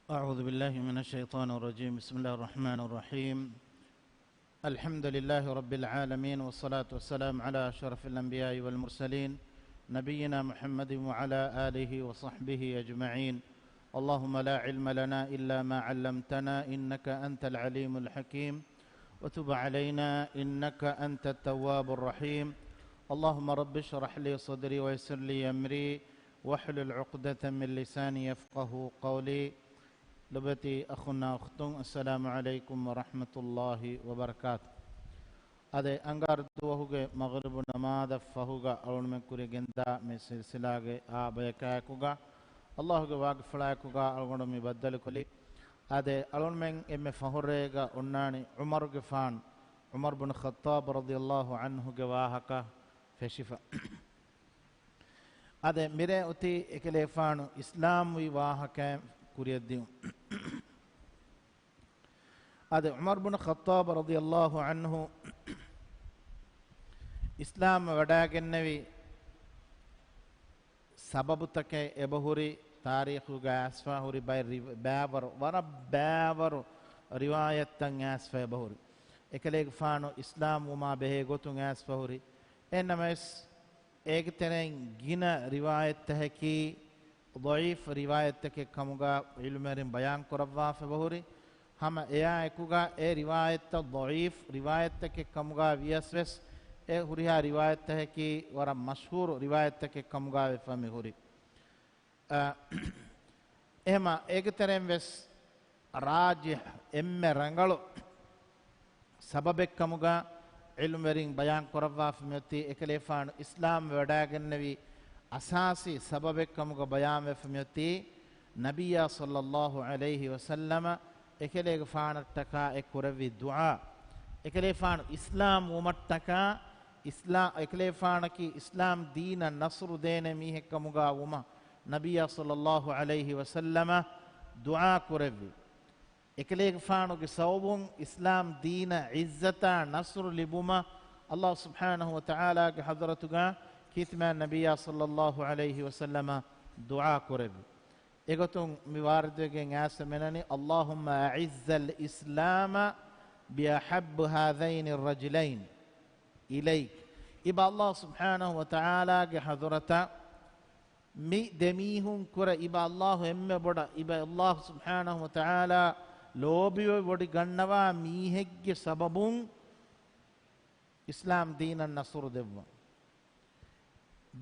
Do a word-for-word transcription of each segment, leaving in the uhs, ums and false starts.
أعوذ بالله من الشيطان الرجيم. بسم الله الرحمن الرحيم. الحمد لله رب العالمين، والصلاة والسلام على أشرف الأنبياء والمرسلين، نبينا محمد وعلى آله وصحبه أجمعين. اللهم لا علم لنا إلا ما علمتنا، إنك أنت العليم الحكيم، وتب علينا إنك أنت التواب الرحيم. اللهم رب اشرح لي صدري ويسر لي أمري واحلل عقدة من لساني يفقهوا قولي. ލޮބުވެތި އަޚުންނާ އުޚްތުން، އައްސަލާމު ޢަލައިކުމް ވަރަޙްމަތުﷲި ވަބަރަކާތު. އަދެ އަންގާރަ ދުވަހުގެ މަޣްރިބު ނަމާދަށް ފަހުގަ އަޅުންމެން ކުރި ގެންދާ މި ސިލްސިލާގެ އާ ބަޔަކާއެކުގަ، ﷲގެ ވާގިފުޅާއެކުގަ އަޅުގަނޑު މި ބައްދަލުކޮށްލި. އާދެ، އަޅުންމެން އެންމެ ފަހުރޭގަ އޮންނާނީ ޢުމަރުގެފާނު، ޢުމަރު ބުނު ޚައްޠާބު ރަޟިޔަﷲ ޢަންހުގެ ވާހަކަ ފެށިފަ. އާދެ، މިރޭ އޮތީ އެކަލޭފާނު އިސްލާމްވި ވާހަކައިން ކުރިއަށްދިއުން. އާދެ، ޢުމަރު ބުނު ޚައްޠާބު ރަޟިޔަﷲ ޢަންހު އިސްލާމް ވަޑައިގެންނެވި ސަބަބުތަކެއް އެބަހުރި، ތާރީޚުގަ އައިސްފަ ހުރި ބައެއް ރި-، ބައިވަރު، ވަރަށް ބައިވަރު ރިވާޔަތްތައް އައިސްފަ އެބަހުރި. އެކަލޭގެފާނު އިސްލާމް ވުމާ ބެހޭ ގޮތުން އައިސްފަ ހުރި. އެހެންނަމަވެސް، އޭގެ ތެރެއިން ގިނަ ރިވާޔަތްތަކަކީ ޟަޢީފް ރިވާޔަތްތަކެއް ކަމުގަ ޢިލްމުވެރިން ބަޔާން ކުރައްވާފަ އެބަހުރި. ހަމަ އެއާ އެކުގަ އެ ރިވާޔަތްތައް ޟަޢީފް ރިވާޔަތްތަކެއް ކަމުގަ ވިޔަސް ވެސް، އެ ހުރިހާ ރިވާޔަތްތަކަކީ ވަރަށް މަޝްހޫރު ރިވާޔަތްތަކެއް ކަމުގަ ވެފަ މިހުރި. އަ، އެހެމަ އޭގެ ތެރެއިން ވެސް ރާޖިޙް އެންމެ ރަނގަޅު ސަބަބެއް ކަމުގަ ޢިލްމުވެރިން ބަޔާން ކުރައްވާފަ މިއޮތީ، އެކަލޭފާނު އިސްލާމް ވެވަޑައިގެންނެވި އަސާސީ ސަބަބެއް ކަމުގަ ބަޔާންވެފަ މިއޮތީ، ނަބިއްޔާ ޞައްލަﷲު ޢަލައިހި ވަސައްލަމަ އެކަލޭގެފާނަށްޓަކާ އެ ކުރެއްވި ދުޢާ، އެކަލޭފާނު އިސްލާމް ވުމަށްޓަކާ، އިސްލާ-، އެކަލޭފާނަކީ އިސްލާމް ދީނަށް ނަޞްރު ދޭނެ މީހެއް ކަމުގަ ވުމަށް ނަބިއްޔާ ޞައްލަﷲު ޢަލައިހި ވަސައްލަމަ ދުޢާ ކުރެއްވި. އެކަލޭގެފާނުގެ ސަބަބުން އިސްލާމް ދީނަށް ޢިއްޒަތާ ނަޞްރު ލިބުމަށް ﷲ ސުބްޙާނަހު ވަތަޢާލާގެ ޙަޟްރަތުގަ ކީރިތިމާ ނަބިއްޔާ ޞައްލަﷲު ޢަލައިހި ވަސައްލަމަ ދުޢާ ކުރެއްވި. އެގޮތުން މި ވާރިދުވެގެން އައިސްފަ މިއަންނަނީ، اللهم أعز الإسلام بأحب هذين الرجلين إليك. އިބަ ﷲ ސުބްޙާނަހު ވަތަޢާލާގެ ޙަޟްރަތަށް މި ދެމީހުން ކުރެ އިބަ ﷲ އެންމެ ބޮޑަށް، އިބަ ﷲ ސުބްޙާނަހު ވަތަޢާލާ ލޯބިވެވޮޑިގަންނަވާ މީހެއްގެ ސަބަބުން އިސްލާމް ދީނަށް ނަޞްރު ދެއްވުން.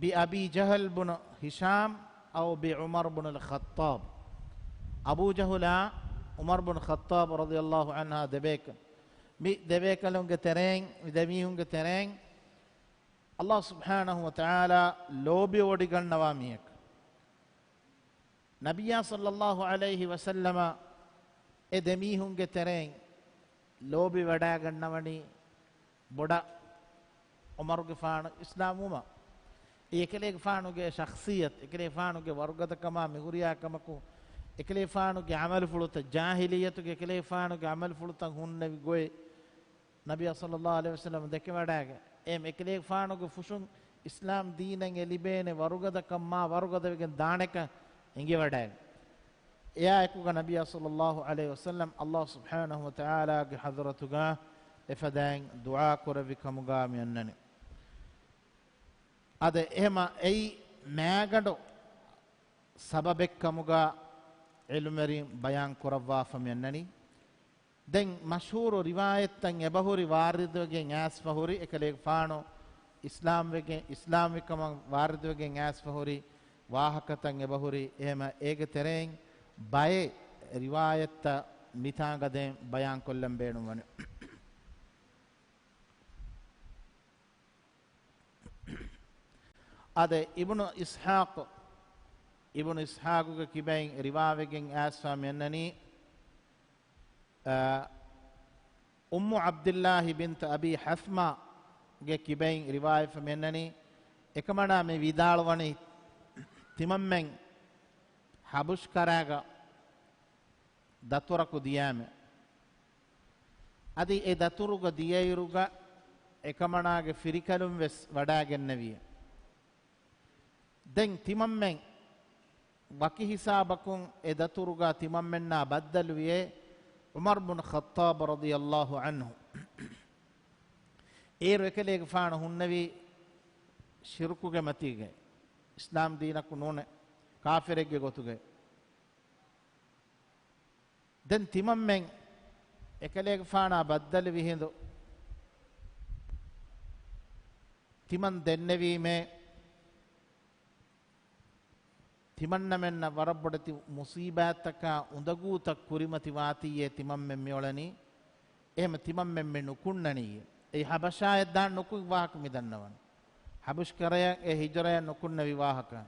بأبي جهل بن هشام أو بعمر بن الخطاب. އަބޫ ޖަހުލާ ޢުމަރު ބުނު ޚައްޠާބު ރަޟިޔަﷲު ޢަންހާ ދެބޭކަލުން. މި ދެބޭކަލުންގެ ތެރެއިން، މި ދެމީހުންގެ ތެރެއިން ﷲ ސުބްޙާނަހު ވަތަޢާލާ ލޯބިވޮޑިގަންނަވާ މީހަކު. ނަބިއްޔާ ޞައްލަﷲު ޢަލައިހި ވަސައްލަމަ އެ ދެމީހުންގެ ތެރެއިން ލޯބި ވަޑައިގަންނަވަނީ ބޮޑަށް ޢުމަރުގެފާނު އިސްލާމް ވުމަށް. އެކަލޭގެފާނުގެ ޝަޚްޞިއްޔަތު، އެކަލޭގެފާނުގެ ވަރުގަދަކަމާ މިހުރިހާ ކަމަކު، އެކަލޭގެފާނުގެ ޢަމަލުފުޅުތައް، ޖާހިލިއްޔަތުގެ އެކަލޭގެފާނުގެ ޢަމަލުފުޅުތައް ހުންނެވި ގޮތް، ނަބިއްޔާ ޞައްލަﷲު ޢަލައިހި ވަސައްލަމަ ދެކެވަޑައިގެން، އެ އެކަލޭގެފާނުގެ ފުށުން އިސްލާމް ދީނަށް އެ ލިބޭނެ ވަރުގަދަކަން މާ ވަރުގަދަވެގެން ދާނެކަން އެނގިވަޑައިގެން. އެއާ އެކުގަ ނަބިއްޔާ ޞައްލަﷲު ޢަލައިހި ވަސައްލަމް ﷲ ސުބްޙާނަހު ވަތަޢާލާގެ ޙަޟްރަތުގަ އެފަދައިން ދުޢާ ކުރެއްވި ކަމުގަ މިއަންނަނީ. އަދި އެހެމަ އެއީ މާގަނޑު ސަބަބެއް ކަމުގަ ޢިލްމުވެރިން ބަޔާން ކުރައްވާފަ މިއަންނަނީ. ދެން މަޝްހޫރު ރިވާޔަތްތައް އެބަހުރި ވާރިދުވެގެން އައިސްފަ ހުރި އެކަލޭގެފާނު އިސްލާމްވެގެން، އިސްލާމްވިކަމަށް ވާރިދުވެގެން އައިސްފަ ހުރި ވާހަކަތައް އެބަހުރި. އެހެމަ އޭގެ ތެރެއިން ބައެއް ރިވާޔަތްތައް މިތާނގަ ދެން ބަޔާންކޮށްލަން ބޭނުންވަނީ. އާދެ، އިބްނު އިސްޙާޤު، އިބްނު އިސްޙާޤުގެ ކިބައިން ރިވާވެގެން އައިސްފަ މިއަންނަނީ، އަ، އުއްމު ޢަބްދިއްލާހި ބިންތު އަބީ ޙަސްމާގެ ކިބައިން ރިވާވެފަ މިއަންނަނީ، އެކަމަނާ މި ވިދާޅުވަނީ، ތިމަންމެން ޙަބަޝްކަރާގަ ދަތުރަކު ދިޔައިމެ. އަދި އެ ދަތުރުގަ ދިޔައިރުގަ އެކަމަނާގެ ފިރިކަލުން ވެސް ވަޑައިގެންނެވިއެ. ދެން ތިމަންމެން ވަކި ހިސާބަކުން އެ ދަތުރުގަ ތިމަންމެންނާ ބައްދަލުވިއޭ ޢުމަރު ބުން ޚައްޠާބު ރަޟިޔަﷲ ޢަންހު. އޭރު އެކަލޭގެފާނު ހުންނެވީ ޝިރުކުގެ މަތީގައި، އިސްލާމް ދީނަކު ނޫނެ، ކާފިރެއްގެ ގޮތުގައި. ދެން ތިމަންމެން އެކަލޭގެފާނާ ބައްދަލުވި ހިނދު ތިމަން ދެންނެވީމޭ، ތިމަންނަމެންނަށް ވަރަށް ބޮޑެތި މުޞީބާތްތަކާ އުނދަގޫތައް ކުރިމަތިވާތީއޭ ތިމަންމެން މިއުޅެނީ. އެހެމަ ތިމަންމެން މި ނުކުންނަނީ. އެއީ ޙަބަޝާޔަށް ދާން ނުކުތް ވާހަކަ މި ދަންނަވަނީ. ޙަބަޝްކަރަޔަށް އެ ހިޖުރަޔަށް ނުކުންނެވި ވާހަކަ.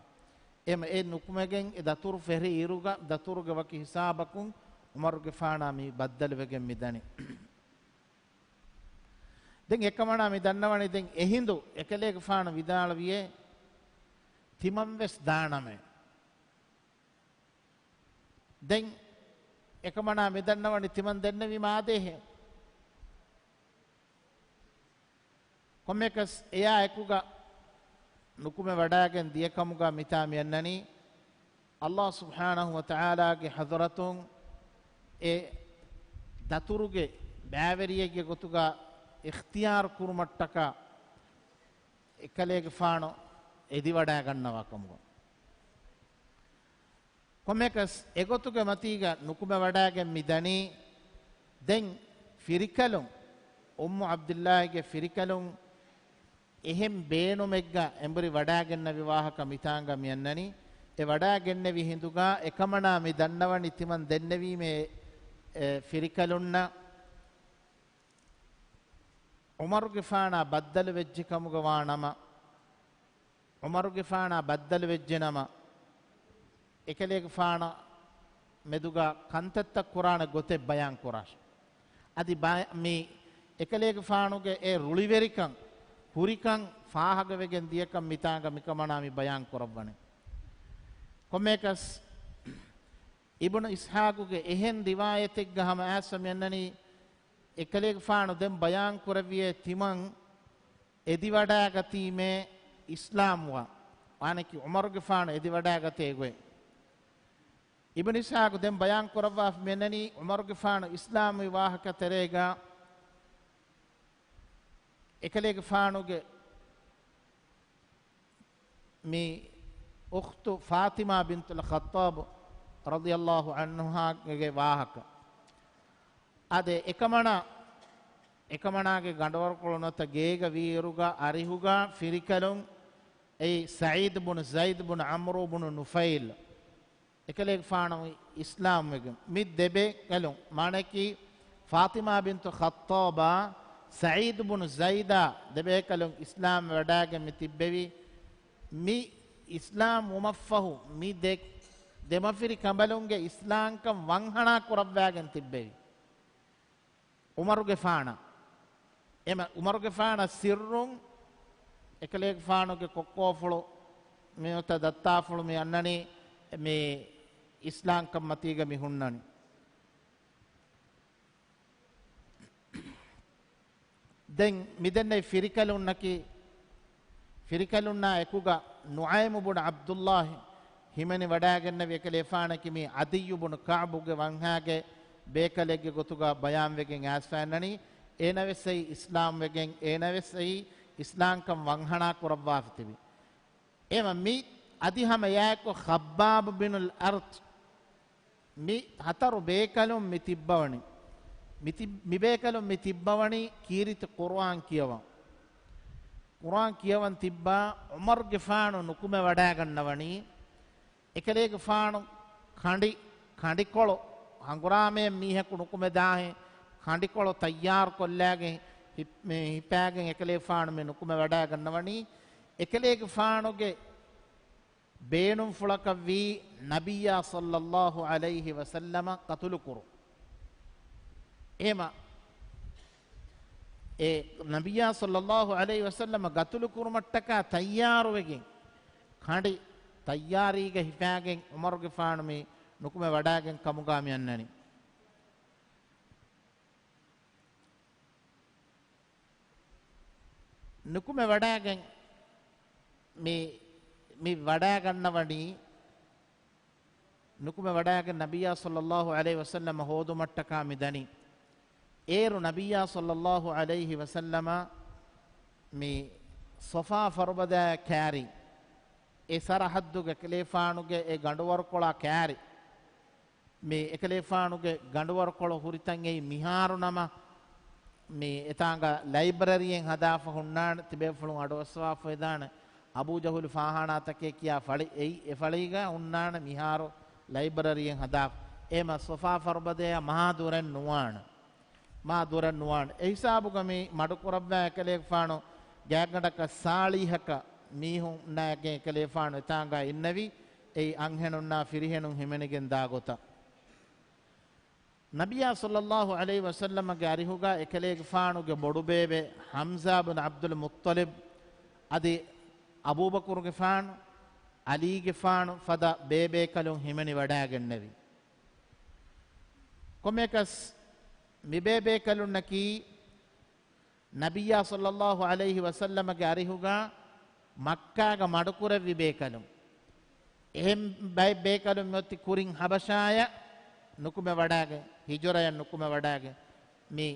އެހެމަ އެ ނުކުމެގެން އެ ދަތުރު ފެށި އިރުގަ ދަތުރުގެ ވަކި ހިސާބަކުން ޢުމަރުގެފާނާ މި ބައްދަލުވެގެން މި ދަނީ. ދެން އެކަމަނާ މި ދަންނަވަނީ ދެން އެހިނދު އެކަލޭގެފާނު ވިދާޅުވިއޭ ތިމަން ވެސް ދާނަމޭ. ދެން އެކަމަނާ މި ދަންނަވަނީ ތިމަން ދެންނެވީމަ އާދޭހޭ. ކޮންމެކަސް އެޔާ އެކުގަ ނުކުމެ ވަޑާގެން ދިޔަކަމުގަ މިތާ މި އަންނަނީ، ﷲ ސުބްޙާނަހޫ ވަތަޢާލާގެ ޙަޟްރަތުން އެ ދަތުރުގެ ބައިވެރިއެއްގެ ގޮތުގަ އިޚްތިޔާރު ކުރުމަށްޓަކާ އެކަލޭގެފާނު އެދިވަޑައިގަންނަވާ ކަމުގަ. ކޮންމެކަސް އެގޮތުގެ މަތީގަ ނުކުމެ ވަޑައިގެން މި ދަނީ. ދެން ފިރިކަލުން، އުއްމު ޢަބްދިއްލާހިގެ ފިރިކަލުން އެހެން ބޭނުމެއްގަ އެނބުރި ވަޑައިގެންނެވި ވާހަކަ މިތާނގަ މި އަންނަނީ. އެ ވަޑައިގެންނެވި ހިނދުގަ އެކަމަނާ މި ދަންނަވަނީ ތިމަން ދެންނެވީމޭ، އެ، ފިރިކަލުންނަށް ޢުމަރުގެފާނާ ބައްދަލު ވެއްޖެ ކަމުގަ ވާ ނަމަ، ޢުމަރުގެފާނާ ބައްދަލު ވެއްޖެ ނަމަ، އެކަލޭގެފާނާ މެދުގަ ކަންތައްތައް ކުރާނެ ގޮތެއް ބަޔާން ކުރާށި. އަދި ބަ-، މި އެކަލޭގެފާނުގެ އެ ރުޅިވެރިކަން، ހުރިކަން ފާހަގަވެގެން ދިޔަކަން މިތާނގަ މިކަމަނާ މި ބަޔާން ކުރައްވަނީ. ކޮންމެއަކަސް އިބްނު އިސްޙާޤުގެ އެހެން ރިވާޔަތެއްގަ ހަމަ އައިސްފަ މި އަންނަނީ، އެކަލޭގެފާނު ދެން ބަޔާން ކުރެއްވިޔޭ ތިމަން އެދިވަޑައިގަތީމޭ އިސްލާމްވާ، ވާނެކި ޢުމަރުގެފާނު އެދިވަޑައިގަތޭ ގޮތް. އިބްނު އިސްޙާޤު ދެން ބަޔާން ކުރައްވާފަ މި އަންނަނީ، ޢުމަރުގެފާނު އިސްލާމްވި ވާހަކަ ތެރޭގަ އެކަލޭގެފާނުގެ މި އުޚްތު ފާޠިމާ ބިންތުލް ޚައްޠާބު ރަޟިޔަﷲ ޢަންހާގެ ވާހަކަ. އާދެ، އެކަމަނާ، އެކަމަނާގެ ގަނޑުވަރުކޮޅު ނުވަތަ ގޭގަ ވީއިރުގަ އަރިހުގަ ފިރިކަލުން، އެއީ ސަޢީދު ބުނު ޒައިދު ބުނު ޢަމްރު ބުނު ނުފައިލް، އެކަލޭގެފާނު އިސްލާމްވެގެން މި ދެބޭކަލުން، މާނައަކީ ފާޠިމާ ބިންތު ޚައްޠާބާ ސަޢީދު ބުނު ޒައިދާ ދެބޭކަލުން އިސްލާމް ވަޑައިގެން މި ތިއްބެވި. މި އިސްލާމް ވުމަށްފަހު މި ދެ، ދެމަފިރި ކަނބަލުންގެ އިސްލާމްކަން ވަންހަނާ ކުރައްވާގެން ތިއްބެވި. ޢުމަރުގެފާނަށް، އެމަ ޢުމަރުގެފާނަށް ސިއްރުން އެކަލޭގެފާނުގެ ކޮއްކޯފުޅު މި ނުވަތަ ދައްތާފުޅު މި އަންނަނީ މި އިސްލާމްކަން މަތީގަ މި ހުންނަނީ. ދެން މިދެންނެވި ފިރިކަލުންނަކީ، ފިރިކަލުންނާ އެކުގަ ނުޢައިމު ބުނު ޢަބްދުﷲ ހިމެނި ވަޑައިގެންނެވި އެކަލޭފާނަކީ މި ޢަދިއްޔު ބުނު ކަޢުބުގެ ވަންހާގެ ބޭކަލެއްގެ ގޮތުގަ ބަޔާންވެގެން އައިސްފަ އަންނަނީ. އޭނަވެސް އެއީ އިސްލާމްވެގެން، އޭނަވެސް އެއީ އިސްލާމްކަން ވަންހަނާ ކުރައްވާފަ ތިބި. އެމަ މި އަދި ހަމަ އެއާއެކު ޚައްބާބު ބިނުލް އަރަތް، މި ހަތަރު ބޭކަލުން މި ތިއްބަވަނީ. މި ތި-، މި ބޭކަލުން މި ތިއްބަވަނީ ކީރިތި ޤުރުއާން ކިޔަވަން. ޤުރުއާން ކިޔަވަން ތިއްބާ ޢުމަރުގެފާނު ނުކުމެ ވަޑައިގަންނަވަނީ. އެކަލޭގެފާނު ކަނޑި، ކަނޑިކޮޅު ހަނގުރާމައެއް މީހަކު ނުކުމެ ދާހެން، ކަނޑިކޮޅު ތައްޔާރު ކޮށްލާގެން ހި-، މި ހިފާގެން އެކަލޭގެފާނު މި ނުކުމެ ވަޑައިގަންނަވަނީ. އެކަލޭގެފާނުގެ ބޭނުންފުޅަކަށްވީ ނަބިއްޔާ ޞައްލައްލާހު ޢަލައިހި ވަސައްލަމަ ޤަތުލުކުރުން. އެހެމަ އެ ނަބިއްޔާ ޞައްލައްލާހު ޢަލައިހި ވަސައްލަމަ ޤަތުލުކުރުމަށްޓަކާ ތައްޔާރުވެގެން، ކަނޑި ތައްޔާރީގަ ހިފާގެން ޢުމަރުގެފާނު މި ނުކުމެ ވަޑައިގެން ކަމުގާ މި އަންނަނީ. ނުކުމެ ވަޑައިގެން މި، މި ވަޑައިގަންނަވަނީ ނުކުމެވަޑައިގެން ނަބިއްޔާ ޞައްލައްލާހު ޢަލައިހި ވަސައްލަމަ ހޯދުމަށްޓަކާ މި ދަނީ. އޭރު ނަބިއްޔާ ޞައްލައްލާހު ޢަލައިހި ވަސައްލަމަ މި ޞަފާ ފަރުބަދައާ ކާރި، އެ ސަރަޙައްދުގެ އެކަލޭފާނުގެ އެ ގަނޑުވަރުކޮޅާ ކާރި، މި އެކަލޭފާނުގެ ގަނޑުވަރުކޮޅު ހުރިތަން އެއީ މިހާރު ނަމަ، މި އެތާނގަ ލައިބްރަރީއެއް ހަދާފަ ހުންނާނެ، ތިބޭފުޅުން އަޑުއައްސަވާފަ ވެދާނެ. އަބޫ ޖަހުލު ފާހާނާތަކެއް ކިޔާ ފަޅި އެއީ، އެ ފަޅީގަ ހުންނާނެ މިހާރު ލައިބްރަރީއެއް ހަދާފަ. އެހެމަ ޞަފާ ފަރުބަދަޔާ މާ ދުރެއް ނުވާނެ. މާ ދުރެއް ނުވާނެ. އެ ހިސާބުގަ މި މަޑުކުރައްވާ އެކަލޭގެފާނު ގާތްގަނޑަކަށް ސާޅީހަކަށް މީހުންނާއެކޭ އެކަލޭގެފާނު އެތާނގަ އިންނެވި، އެއީ އަންހެނުންނާ ފިރިހެނުން ހިމެނިގެން ދާ ގޮތަށް. ނަބިއްޔާ ޞައްލައްލާހު ޢަލައިހި ވަސައްލަމަގެ އަރިހުގަ އެކަލޭގެފާނުގެ ބޮޑުބޭބެ ޙަމްޒާ ބުން ޢަބްދުލް މުއްޠަލިބް އަދި އަބޫބަކުރުގެފާނު، ޢަލީގެފާނު ފަދަ ބޭބޭކަލުން ހިމެނިވަޑައިގެންނެވި. ކޮންމެއަކަސް މި ބޭބޭކަލުންނަކީ ނަބިއްޔާ ޞައްލައްލާހު ޢަލައިހި ވަސައްލަމަގެ އަރިހުގަ މައްކާގަ މަޑުކުރެއްވި ބޭކަލުން. އެހެން ބައެއް ބޭކަލުން މިއޮތީ ކުރިން ޙަބަޝާޔަށް ނުކުމެވަޑައިގެން، ހިޖުރަޔަށް ނުކުމެވަޑައިގެން މި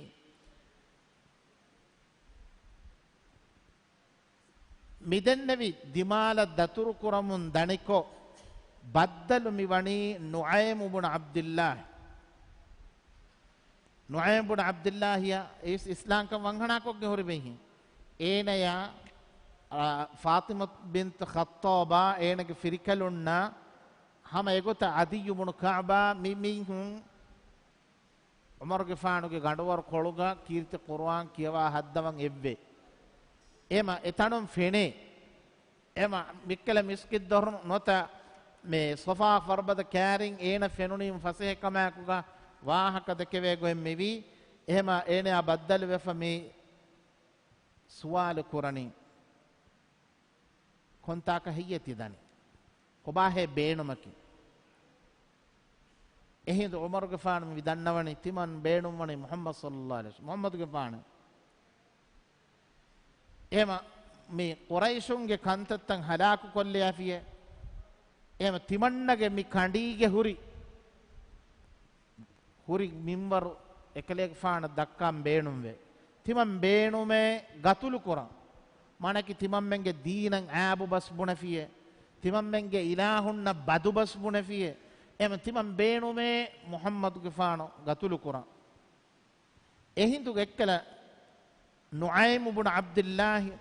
މިދެންނެވި ދިމާލަށް ދަތުރުކުރަމުން ދަނިކޮށް، ބައްދަލު މިވަނީ ނުޢައިމު ބުނު ޢަބްދިއްލާހި. ނުޢައިމު ބުނު ޢަބްދިއްލާހިއަށް އިސް-، އިސްލާމްކަން ވަންހަނާކޮށްގެން ހުރި ބައިހެން. އޭނަޔާ، އާ، ފާޠިމަތު ބިންތު ޚައްޠާބާ އޭނަގެ ފިރިކަލުންނާ ހަމަ އެގޮތަށް ޢަދިއްޔު ބުނު ކަޢުބާ މި މީހުން ޢުމަރުގެފާނުގެ ގަނޑުވަރު ކޮޅުގަ ކީރިތި ޤުރުއާން ކިޔަވާ ހައްދަވަން އެއްވޭ. އެމަ އެތަނުން ފެނޭ. އެމަ މިއްކަލަ މިސްކިތް ދޮރު ނުވަތަ މި ޞަފާ ފަރުބަދަ ކާރިން އޭނަ ފެނުނީ ފަސޭހަކަމާއެކުގަ ވާހަކަ ދެކެވޭ ގޮތް މިވީ. އެހެމަ އޭނަޔާ ބައްދަލުވެފަ މި ސުވާލު ކުރަނީ. ކޮންތާކަށް ހެއްޔޭ ތި ދަނީ؟ ކޮބާހޭ ބޭނުމަކީ؟ އެހިނދު ޢުމަރުގެފާނު މި ދަންނަވަނީ ތިމަން ބޭނުންވަނީ މުޙައްމަދު ޞައްލައްލާހު ޢަލައިހި ވަސައްލަމަ، މުޙައްމަދުގެފާނު. އެހެމަ މި ޤުރައިޝުންގެ ކަންތައްތައް ހަލާކުކޮށްލިޔާފިޔޭ. އެހެމަ ތިމަންނަގެ މި ކަނޑީގެ ހުރި ހުރި މިންވަރު އެކަލޭގެފާނަށް ދައްކާން ބޭނުންވޭ. ތިމަން ބޭނުމޭ ގަތުލުކުރަން. މާނައަކީ ތިމަންމެންގެ ދީނަށް އާބު ބަސް ބުނެފިޔޭ. ތިމަންމެންގެ އިލާހުންނަށް ބަދު ބަސް ބުނެފިޔޭ. އެމަ ތިމަން ބޭނުމޭ މުޙައްމަދުގެފާނު ގަތުލުކުރަން. އެހިނދުގެ އެއްކަލަ ނުޢައިމު ބުނު ޢަބްދިއްލާހި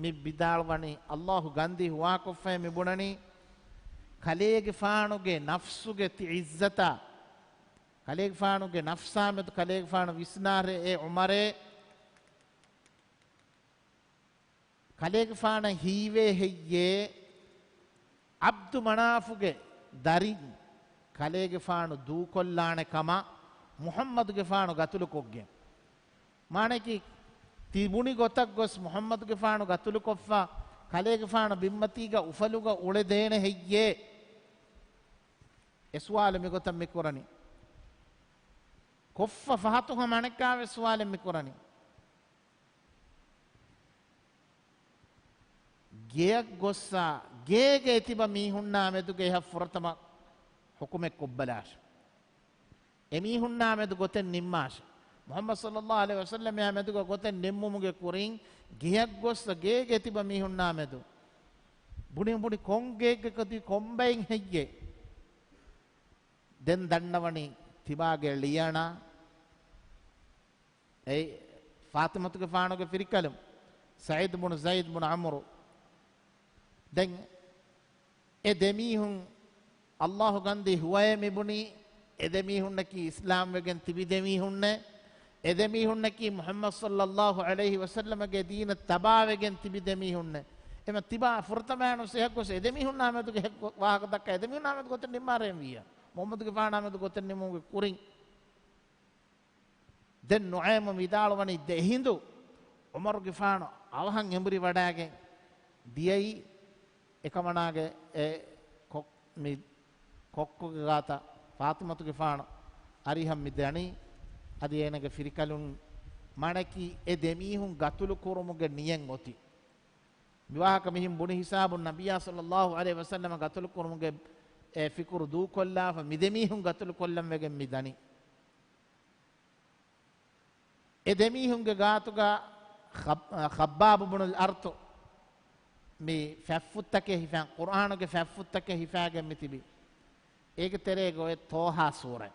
މި ވިދާޅުވަނީ، ﷲ ގަންދީ ހުވާކޮށްފައި މި ބުނަނީ، ކަލޭގެފާނުގެ ނަފްސުގެ ތި ޢިއްޒަތާ، ކަލޭގެފާނުގެ ނަފްސާމެދު ކަލޭގެފާނު ވިސްނާށޭ އޭ ޢުމަރޭ، ކަލޭގެފާނަށް ހީވޭ ހެއްޔޭ؟ ޢަބްދު މަނާފުގެ ދަރިން ކަލޭގެފާނު ދޫކޮށްލާނެ ކަމަށް މުޙައްމަދުގެފާނު ގަތުލުކޮށްގެން. މާނައަކީ، ތިބުނި ގޮތަށް ގޮސް މުޙައްމަދުގެފާނު ގަތުލުކޮށްފަ، ކަލޭގެފާނު ބިންމަތީގަ އުފަލުގަ އުޅެދޭނެ ހެއްޔޭ؟ އެ ސުވާލު މިގޮތަށް މި ކުރަނީ. ކޮށްފަ ފަހަތު ހަމަ އަނެއްކާވެސް ސުވާލެއް މި ކުރަނީ. ގެޔަށް ގޮއްސަ، ގޭގަ އެތިބަ މީހުންނާ މެދުގަ އެހަށް ފުރަތަމަ ޙުކުމެއް ކޮށްބަލާށެ. އެމީހުންނާ މެދު ގޮތެއް ނިންމާށެ. މުޙައްމަދު ޞައްލައްލާހު ޢަލައިހި ވަސައްލަމައާ މެދުގަ ގޮތެއް ނިންމުމުގެ ކުރިން، ގެޔަށް ގޮއްސަ، ގޭގަ އެތިބަ މީހުންނާ މެދު ބުނި ބުނި ކޮން ގެއެއްގަކަދީ ކޮންބައެއް ހެއްޔޭ؟ ދެން ދަންނަވަނީ ތިބާގެ ޅިއަނާ، އެއީ ފާޠިމަތުގެފާނުގެ ފިރިކަލުން، ސަޢީދު ބުނު ޒައިދު ބުނު ޢަމްރު. ދެން އެ ދެމީހުން ﷲ ގަންދީ ހުވައޭ މިބުނީ، އެ ދެމީހުންނަކީ އިސްލާމްވެގެން ތިބި ދެމީހުންނޭ. އެ ދެމީހުންނަކީ މުޙައްމަދު ޞައްލައްލާހު ޢަލައިހި ވަސައްލަމަގެ ދީނަށް ތަބާވެގެން ތިބި ދެމީހުންނޭ. އެމަ ތިބާ ފުރަތަމައިނުސް އެހެއްގޮސް އެ ދެމީހުންނާ މެދުގެ ހެއް ވާހަކަ ދައްކާ، އެ ދެމީހުންނާ މެދު ގޮތެއް ނިންމާށޭ އެހެންވިއްޔާ. މުޙައްމަދުގެފާނާ މެދު ގޮތެއް ނިންމުމުގެ ކުރިން ދެން ނުޢައިމު ވިދާޅުވަނީ، ދެ ހިނދު ޢުމަރުގެފާނު އަވަހަށް އެނބުރި ވަޑައިގެން ދިޔައީ އެކަމަނާގެ އެ ކޮ-، މި ކޮއްކޮގެ ގާތަށް ފާޠިމަތުގެފާނު އަރިހަށް މި ދަނީ. އަދި އޭނަގެ ފިރިކަލުން މާނައަކީ އެ ދެމީހުން ގަތުލު ކުރުމުގެ ނިޔަތް އޮތީ. މިވާހަކަ މިހެން ބުނި ހިސާބުން ނަބިއްޔާ ޞައްލައްލާހު ޢަލައިހި ވަސައްލަމަ ގަތުލު ކުރުމުގެ އެ ފިކުރު ދޫކޮށްލާފަ މި ދެމީހުން ގަތުލު ކޮށްލަން ވެގެން މި ދަނީ. އެ ދެމީހުންގެ ގާތުގަ ޚައް-، ޚައްބާބު ބުނުލް އަރްތު މި ފަތްފުށްތަކެއް ހިފާ، ޤުރްއާނުގެ ފަތްފުށްތަކެއް ހިފާގެން މި ތިބި. އޭގެ ތެރޭގަ އޮތް ޠޯހާ ސޫރަ.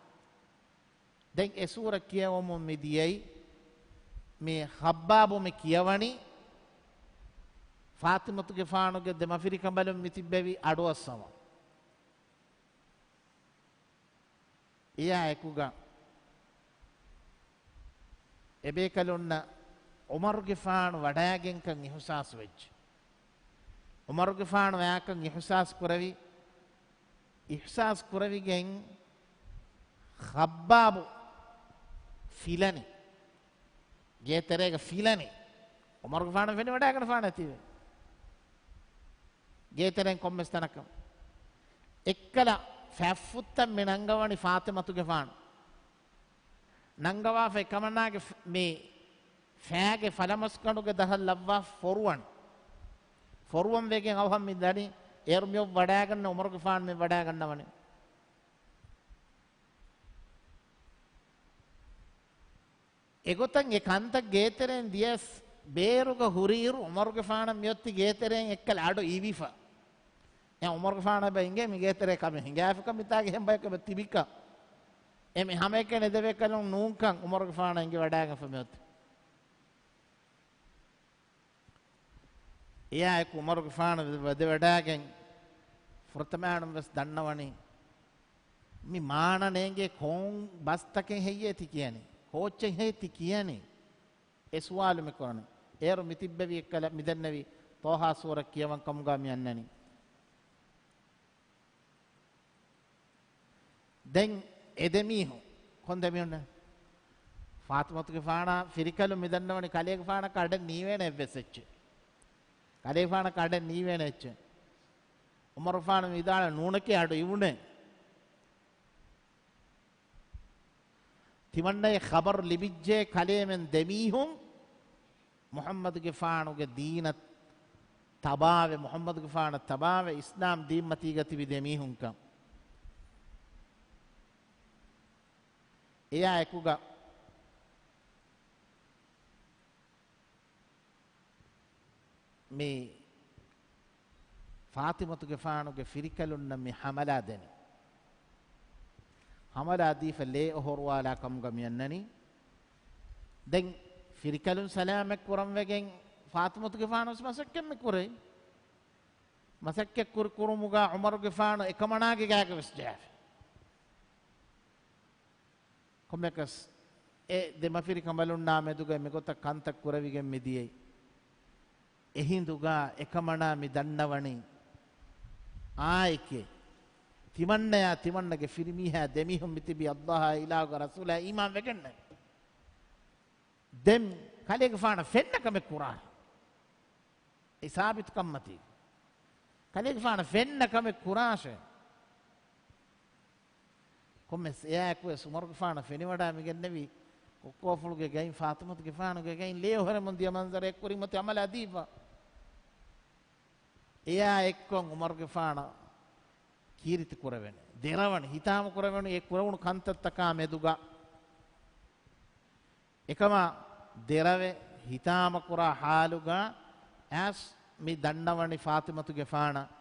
ދެން އެ ސޫރަ ކިޔަވަމުން މި ދިޔައީ، މި ޚައްބާބު މި ކިޔަވަނީ، ފާޠިމަތުގެފާނުގެ ދެމަފިރިކަނބަލުން މި ތިއްބެވި އަޑުއައްސަވަ. އެއާ އެކުގަ އެބޭކަލުންނަށް ޢުމަރުގެފާނު ވަޑައިގެންކަން އިޙުސާސް ވެއްޖެ. ޢުމަރުގެފާނު އެއާކަން އިޙުސާސް ކުރެވި، އިޙުސާސް ކުރެވިގެން ޚައްބާބު ފިލަނީ. ގޭތެރޭގަ ފިލަނީ. ޢުމަރުގެފާނު ފެނިވަޑައިގަނެފާނެތީވެ. ގޭތެރެއިން ކޮންމެސް ތަނަކަށް. އެއްކަލަ ފަތްފުށްތައް މި ނަންގަވަނީ ފާޠިމަތުގެފާނު. ނަންގަވާފަ އެކަމަނާގެ ފް-، މި ފައިގެ ފަލަމަސްގަނޑުގެ ދަށަށް ލައްވާ ފޮރުވަން. ފޮރުވަން ވެގެން އަވަހަށް މި ދަނީ، އޭރު މިއޮށް ވަޑައިގަންނަ ޢުމަރުގެފާނު މި ވަޑައިގަންނަވަނީ. އެގޮތަށް އެ ކަންތައް ގޭތެރެއިން ދިޔަސް ބޭރުގަ ހުރިއިރު ޢުމަރުގެފާނަށް މިއޮތީ ގޭތެރެއިން އެއްކަލަ އަޑު އިވިފަ. އެ ޢުމަރުގެފާނަށް އެބަ އިނގޭ މި ގޭތެރޭ ކަމެއް ހިނގާފަކަން މިތާގެ ހެން ބަޔަކު އެބަ ތިބިކަން. އެ މި ހަމައެކަނި އެދެބޭކަލުން ނޫންކަން ޢުމަރުގެފާނަށް އިނގިވަޑައިގެންފަ މިއޮތީ. އެއާއެކު ޢުމަރުގެފާނު ވަދެވަޑައިގެން ފުރަތަމައިނުން ވެސް ދަންނަވަނީ، މި މާނަ ނޭނގޭ ކޮން ބަސްތަކެއް ހެއްޔޭ ތި ކިޔަނީ؟ ކޯއްޗެއް ހޭ ތި ކިޔަނީ؟ އެ ސުވާލު މި ކުރަނީ. އޭރު މި ތިއްބެވި އެއްކަލަ މި ދެންނެވި ޠޯހާ ސޫރަ ކިޔަވަން ކަމުގަ މި އަންނަނީ. ދެން އެ ދެމީހުން، ކޮން ދެމީހުން؟ ފާޠިމަތުގެފާނާ ފިރިކަލުން މި ދަންނަވަނީ ކަލޭގެފާނަކަށް އަޑެއް ނީވޭނެ އެއްވެސް އެއްޗެއް. ކަލޭގެފާނަކަށް އަޑެއް ނީވޭނެ އެއްޗެއް. ޢުމަރުގެފާނު ވިދާޅު ނޫނެކޭ އަޑު އިވުނޭ. ތިމަންނައަށް ޚަބަރު ލިބިއްޖެ ކަލޭމެން ދެމީހުން މުޙައްމަދުގެފާނުގެ ދީނަށް ތަބާވެ، މުޙައްމަދުގެފާނަށް ތަބާވެ، އިސްލާމް ދީންމަތީގަ ތިބި ދެމީހުންކަން. އެއާ އެކުގަ މި ފާޠިމަތުގެފާނުގެ ފިރިކަލުންނަށް މި ހަމަލާ ދެނީ. ހަމަލާ ދީފަ ލޭ އޮހޮރުވާލާ ކަމުގަ މި އަންނަނީ. ދެން ފިރިކަލުން ސަލާމަތް ކުރަން ވެގެން ފާޠިމަތުގެފާނު ވެސް މަސައްކަތް މި ކުރޭ. މަސައްކަތް ކުރި ކުރުމުގަ ޢުމަރުގެފާނު އެކަމަނާގެ ގާގަ ވެސް ޖަހާފި. ކޮންމެކަސް އެ ދެމަފިރި ކަނބަލުންނާ މެދުގައި މިގޮތަށް ކަންތައް ކުރެވިގެން މި ދިޔައީ. އެހިނދުގަ އެކަމަނާ މި ދަންނަވަނީ އާއެކޭ، ތިމަންނަޔާ ތިމަންނަގެ ފިރިމީހާ ދެމީހުން މިތިބީ އައްލާހާ އިލާހުގެ ރަސޫލާ އީމާން ވެގެންނެ. ދެން ކަލޭގެފާނަށް ފެންނަ ކަމެއް ކުރާށޭ. އެ ސާބިތު ކަންމަތީ. ކަލޭގެފާނަށް ފެންނަ ކަމެއް ކުރާށޭ. ކޮންމެސް އެއާއެކުވެސް ޢުމަރުގެފާނަށް ފެނިވަޑައި މިގެންނެވީ ކޮއްކޯފުޅުގެ ގައިން ފާޠިމަތުގެފާނުގެ ގައިން ލޭ އޮހޮރެމުން ދިޔަ މަންޒަރެއް ކުރިމަތި އަމަލާ ދީފަ. އެއާ އެއްކޮށް ޢުމަރުގެފާނަށް ކީރިތި ކުރެވެން، ދެރަވަން، ހިތާމަ ކުރެވެން އެ ކުރެވުނު ކަންތައްތަކާ މެދުގަ އެކަމާ ދެރަވެ ހިތާމަކުރާ ޙާލުގަ އައިސް މި ދަންނަވަނި ފާޠިމަތުގެފާނަށް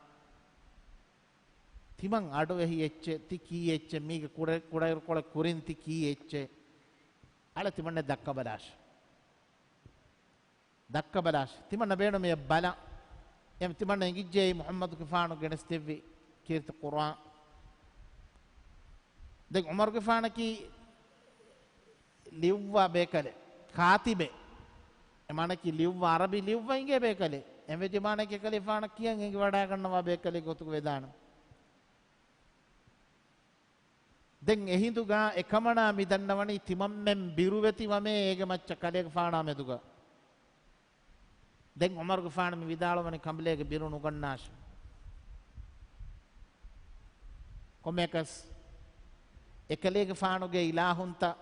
ތިމަން އަޑުއެހި އެއްޗެއް، ތި ކީ އެއްޗެއް، މީގެ ކުޑަ-، ކުޑައިރުކޮޅެއް ކުރިން ތި ކީ އެއްޗެއް؟ އަޅެ ތިމަންނެ ދައްކަބަލާށި. ދައްކަބަލާށި. ތިމަންނަ ބޭނުމެއް ބަލަ. އެ ތިމަންނަ އެނގިއްޖެ މުޙައްމަދުގެފާނު ގެނެސްދެއްވި ކީރިތި ޤުރްއާން. ދެން ޢުމަރުގެފާނަކީ ލިޔުއްވާ ބޭކަލެއް، ކާތިބެއް. އެ މާނައަކީ ލިޔުއްވާ، ޢަރަބި ލިޔުއްވަ އިނގޭ ބޭކަލެއް. އެންވެ ތިމަންނަ ކަލޭގެފާނަށް ކިޔަން އެނގިވަޑައިގަންނަވާ ބޭކަލެއް ގޮތުގަ ވެދާނެ. ދެން އެހިނދުގަ އެކަމަނާ މި ދަންނަވަނީ ތިމަންމެން ބިރުވެތި ވަމޭ އޭގެ މައްޗަށް ކަލޭގެފާނާ މެދުގަ. ދެން ޢުމަރުގެފާނު މި ވިދާޅުވަނީ ކަނބަލޭގެ ބިރު ނުގަންނާށޭ. ކޮންމެއަކަސް އެކަލޭގެފާނުގެ އިލާހުންތައް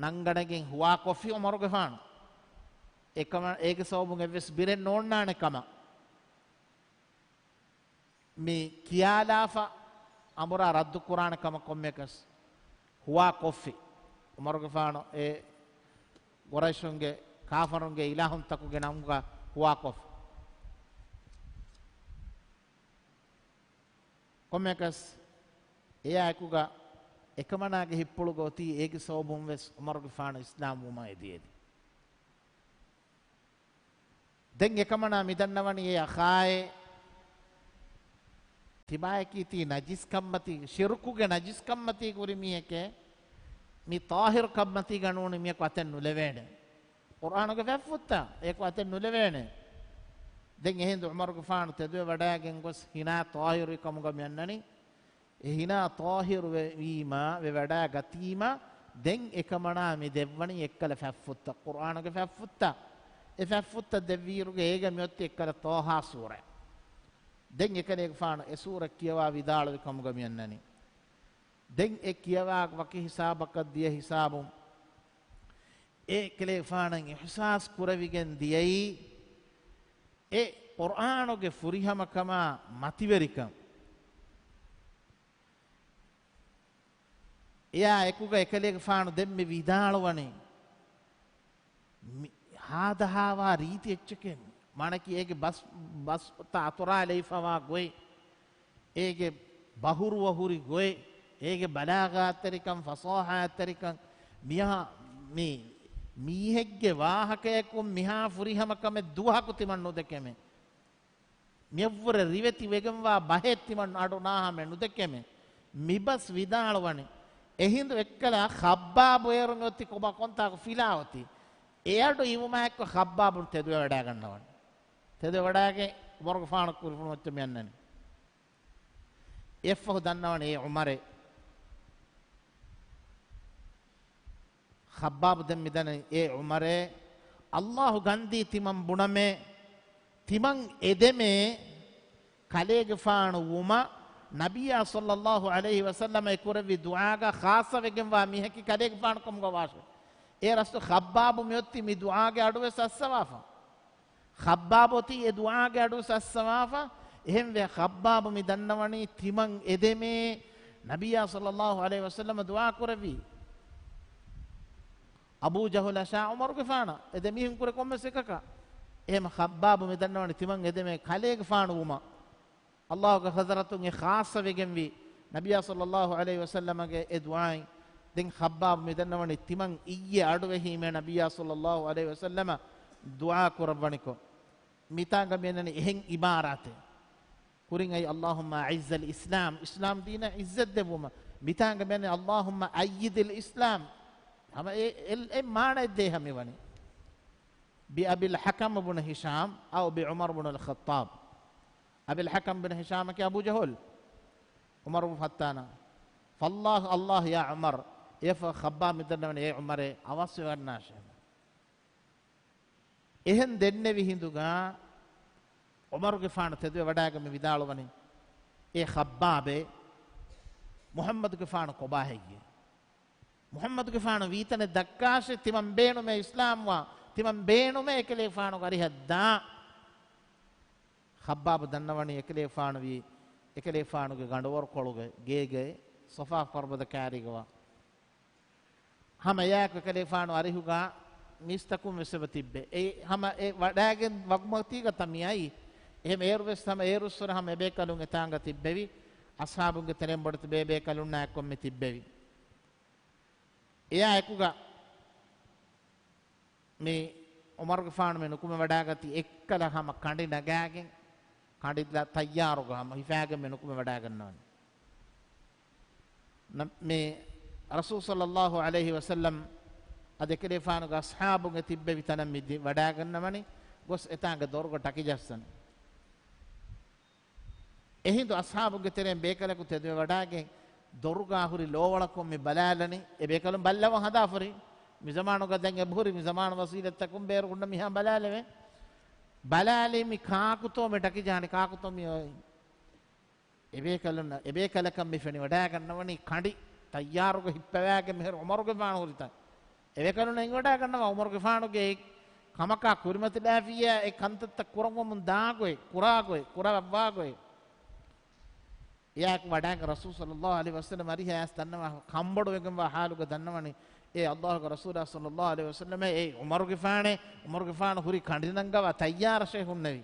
ނަންގަނެގެން ހުވާކޮށްފި ޢުމަރުގެފާނު. އެކަމަ-، އޭގެ ސަބަބުން އެއްވެސް ބިރެއް ނޯންނާނެ ކަމަށް. މި ކިޔާލާފަ އަމުރާ ރައްދު ކުރާނެ ކަމަށް ކޮންމެއަކަސް ހުވާ ކޮށްފި. އުމަރުގެފާނު އެ ޤުރައިޝުންގެ ކާފަރުންގެ އިލާހުންތަކުގެ ނަމުގަ ހުވާ ކޮށްފި. ކޮންމެއަކަސް އެޔާ އެކުގަ އެކަމަނާގެ ހިތްޕުޅުގަ އޮތީ އޭގެ ސަބަބުން ވެސް އުމަރުގެފާނު އިސްލާމް ވުމަށް އެދި އެދި. ދެން އެކަމަނާ މިދަންނަވަނީ އެ އަޚާއޭ ތިބާޔަކީ ތީ ނަޖިސް ކަންމަތީ، ޝިރުކުގެ ނަޖިސް ކަންމަތީ ކުރި މީހެކޭ، މި ޠާހިރު ކަންމަތީގަ ނޫނީ މިޔަކު އަތެއް ނުލެވޭނެ. ޤުރްއާނުގެ ފަތްފުއްތަ އެކު އަތެއް ނުލެވޭނެ. ދެން އެހިނދު ޢުމަރުގެފާނު ތެދުވެ ވަޑައިގެން ގޮސް ހިނާ ޠާހިރުވި ކަމުގަ މި އަންނަނީ. އެ ހިނާ ޠާހިރު ވެ-، ވީމާ، ވެ ވަޑައިގަތީމާ، ދެން އެކަމަނާ މި ދެއްވަނީ އެއްކަލަ ފަތްފުއްތަ، ޤުރްއާނުގެ ފަތްފުއްތަ. އެ ފަތްފުއްތަ ދެއްވިއިރުގެ އޭގަ މިއޮތީ އެއްކަލަ ޠާހާ ސޫރަ. ދެން އެކަލޭގެފާނު އެ ސޫރަ ކިޔަވާ ވިދާޅުވި ކަމުގަ މި އަންނަނީ. ދެން އެ ކިޔަވާ ވަކި ހިސާބަކަށް ދިޔަ ހިސާބުން އެ ކަލޭގެފާނަށް އިޙްސާސް ކުރެވިގެން ދިޔައީ އެ ޤުރްއާނުގެ ފުރިހަމަކަމާ މަތިވެރިކަން. އެޔާ އެކުގަ އެކަލޭގެފާނު ދެންމެ ވިދާޅުވަނީ، މި ހާދަހާވާ ރީތި އެއްޗެކޭ. މާނަކީ އޭގެ ބަސް، ބަސްތައް އަތުރާލައިފަވާ ގޮތް، އޭގެ ބަހުރުވަ ހުރި ގޮތް، އޭގެ ބަލާޣާތްތެރިކަން، ފަޞާޙާތްތެރިކަން، މިހާ، މި މީހެއްގެ ވާހަކަޔަކުން މިހާ ފުރިހަމަ ކަމެއް ދުވަހަކު ތިމަން ނުދެކެމެ. މިއަށްވުރެ ރިވެތި ވެގެންވާ ބަހެއް ތިމަން އަޑު ނާހަމެ ނުދެކެމެ. މިބަސް ވިދާޅުވަނީ. އެހިނދު އެއްކަލަ ޚައްބާބު އޭރު މިއޮތީ ކޮބާ ކޮންތާކު ފިލާ އޮތީ. އެ އަޑު އިވުމާއެއްކޮށް ޚައްބާބު ތެދުވެވަޑައިގަންނަވަނީ. ތެދުވެވަޑައިގެން ޢުމަރުގެފާނު ކުރިފުނު މައްޗަށް މި އަންނަނީ. އެއަށްފަހު ދަންނަވަނީ އޭ ޢުމަރޭ. ޚައްބާބު ދެން މިދަނީ އޭ ޢުމަރޭ، ﷲ ގަންދީ ތިމަން ބުނަމޭ، ތިމަން އެދެމޭ، ކަލޭގެފާނު ވުމަށް ނަބިއްޔާ ޞައްލައްލާހު ޢަލައިހި ވަސައްލަމަ އެ ކުރެއްވި ދުޢާގަ ޚާއްޞަވެގެންވާ މީހަކީ ކަލޭގެފާނު ކަމުގަ ވާށޭ. އޭރު އަސްލު ޚައްބާބު މިއޮތީ މި ދުޢާގެ އަޑުވެސް އައްސަވާފަ. ޚައްބާބު އޮތީ އެ ދުޢާގެ އަޑުވެސް އައްސަވާފަ. އެހެންވެ ޚައްބާބު މި ދަންނަވަނީ ތިމަން އެދެމޭ ނަބިއްޔާ ޞައްލައްލާހު ޢަލައިހި ވަސައްލަމަ ދުޢާ ކުރެއްވީ. އަބޫ ޖަހުލަށާ ޢުމަރުގެފާނަށް އެ ދެމީހުން ކުރެ ކޮންމެސް އެކަކަށް. އެހެން ޚައްބާބު މި ދަންނަވަނީ ތިމަން އެދެމޭ ކަލޭގެފާނު ވުމަށް. ﷲ ގެ ޙަޟްރަތުން އެ ޚާއްޞަވެގެންވީ ނަބިއްޔާ ޞައްލައްލާހު ޢަލައިހި ވަސައްލަމަގެ އެ ދުޢާއިން. ދެން ޚައްބާބު މި ދަންނަވަނީ ތިމަން އިއްޔެ އަޑުއެހީމޭ ނަބިއްޔާ ޞައްލައްލާހު ޢަލައިހި ވަސައްލަމަ ދުޢާ ކުރައްވަނިކޮށް. މިތާނގަ މި އަންނަނީ އެހެން ޢިބާރާތެއް. ކުރިން އައި، اللهم أعز الإسلام، އިސްލާމް ދީނަށް ޢިއްޒަތް ދެއްވުމަށް. މިތާނގަ މި އަންނަނީ اللهم أيد الإسلام. ހަމަ އެ، އެ، އެ މާނައެއް ދޭހަ މި ވަނީ. بأبي الحكم بن هشام أو بعمر بن الخطاب. އަބިލް ޙަކަމް ބިން ހިޝާމަކީ އަބޫ ޖަހުލް. ޢުމަރު ބިން ޚައްޠާބަށް. فالله، الله يا عمر، އެއަށްފަހު ޚައްބާބް މި ދަންނަވަނީ އޭ ޢުމަރޭ އަވަސްވެވަންނާށޭ. އެހެން ދެންނެވި ހިނދުގަ ޢުމަރުގެފާނު ތެދުވެ ވަޑައިގެން މި ވިދާޅުވަނީ، އޭ ޚައްބާބޭ، މުޙައްމަދުގެފާނު ކޮބާ ހެއްޔޭ؟ މުޙައްމަދުގެފާނު ވީތަނެއް ދައްކާށޭ، ތިމަން ބޭނުމޭ އިސްލާމްވާ، ތިމަން ބޭނުމޭ އެކަލޭގެފާނުގެ އަރިހަށް ދާން. ޚައްބާބު ދަންނަވަނީ އެކަލޭގެފާނު ވީ، އެކަލޭގެފާނުގެ ގަނޑުވަރުކޮޅުގަ ގޭގައި ޞަފާ ފަރުބަދަ ކާރީގަވާ. ހަމަ އެއާއެކު އެކަލޭގެފާނު އަރިހުގަ މީސްތަކުން ވެސް އެބަ ތިއްބެ. އެ ހަމަ އެ ވަޑައިގެން ވަގުމަތީގަ ތަ މި އައީ. އެހެން އޭރު ވެސް ހަމަ އޭރުއްސުރެ ހަމަ އެބޭކަލުން އެތާނގަ ތިއްބެވި. އަޞްޙާބުންގެ ތެރެއިން ބޮޑެތި ބޭބޭކަލުންނާ އެއްކޮށް މި ތިއްބެވި. އެއާ އެކުގަ މި ޢުމަރުގެފާނު މި ނުކުމެ ވަޑައިގަތީ އެއްކަލަ ހަމަ ކަނޑި ނަގާގެން، ކަނޑި ތައްޔާރުގަ ހަމަ ހިފާގެން މި ނުކުމެ ވަޑައިގަންނަވަނީ. ނަ-، މި ރަސޫލު ޞައްލައްލާހު ޢަލައިހި ވަސައްލަމް އަދި އެކަލޭގެފާނުގެ އަޞްޙާބުން އެ ތިއްބެވި ތަނަށް މި ދި-، ވަޑައިގަންނަވަނީ. ގޮސް އެތާނގެ ދޮރުގަ ޓަކި ޖައްސަން. އެހިނދު އަޞްޙާބުންގެ ތެރެއިން ބޭކަލަކު ތެދުވެ ވަޑައިގެން ދޮރުގާ ހުރި ލޯވަޅަކުން މި ބަލާލަނީ. އެ ބޭކަލުން ބައްލަވަން ހަދާފަ ހުރި. މި ޒަމާނުގަ ދެން އެބަހުރި މި ޒަމާނު ވަސީލަތްތަކުން ބޭރު ހުންނަ މިހާ ބަލާލެވޭ. ބަލާލީ މި ކާކުތޯ މި ޓަކި ޖަހަނީ ކާކުތޯ މި އޮތް. އެބޭކަލުން، އެބޭކަލަކަށް މި ފެނިވަޑައިގަންނަވަނީ ކަނޑި ތައްޔާރުގަ ހިއްޕަވާގެން މިހިރަ ޢުމަރުގެފާނު ހުރިތަން. އެބޭކަލުން އެނގިވަޑައިގަންނަވާ ޢުމަރުގެފާނުގެ ކަމަކާ ކުރިމަތިލާފިއްޔާ އެ ކަންތައްތައް ކުރައްވަމުން ދާގޮތް، ކުރާގޮތް، ކުރައްވާގޮތް. އެއާއެކު ވަޑާގެން ރަސޫލު ޞައްލައްލާހު ޢަލައިހި ވަސައްލަމަ އަރިހަށް އައިސް ދަންނަވާ ކަނބޮޑުވެގެންވާ ޙާލުގަ ދަންނަވަނީ، އޭ ﷲގެ ރަސޫލާ ޞައްލައްލާހު ޢަލައިހި ވަސައްލަމަ، އޭ ޢުމަރުގެފާނޭ، ޢުމަރުގެފާނު ހުރި ކަނޑިނަންގަވާ ތައްޔާރަށޭ ހުންނެވީ.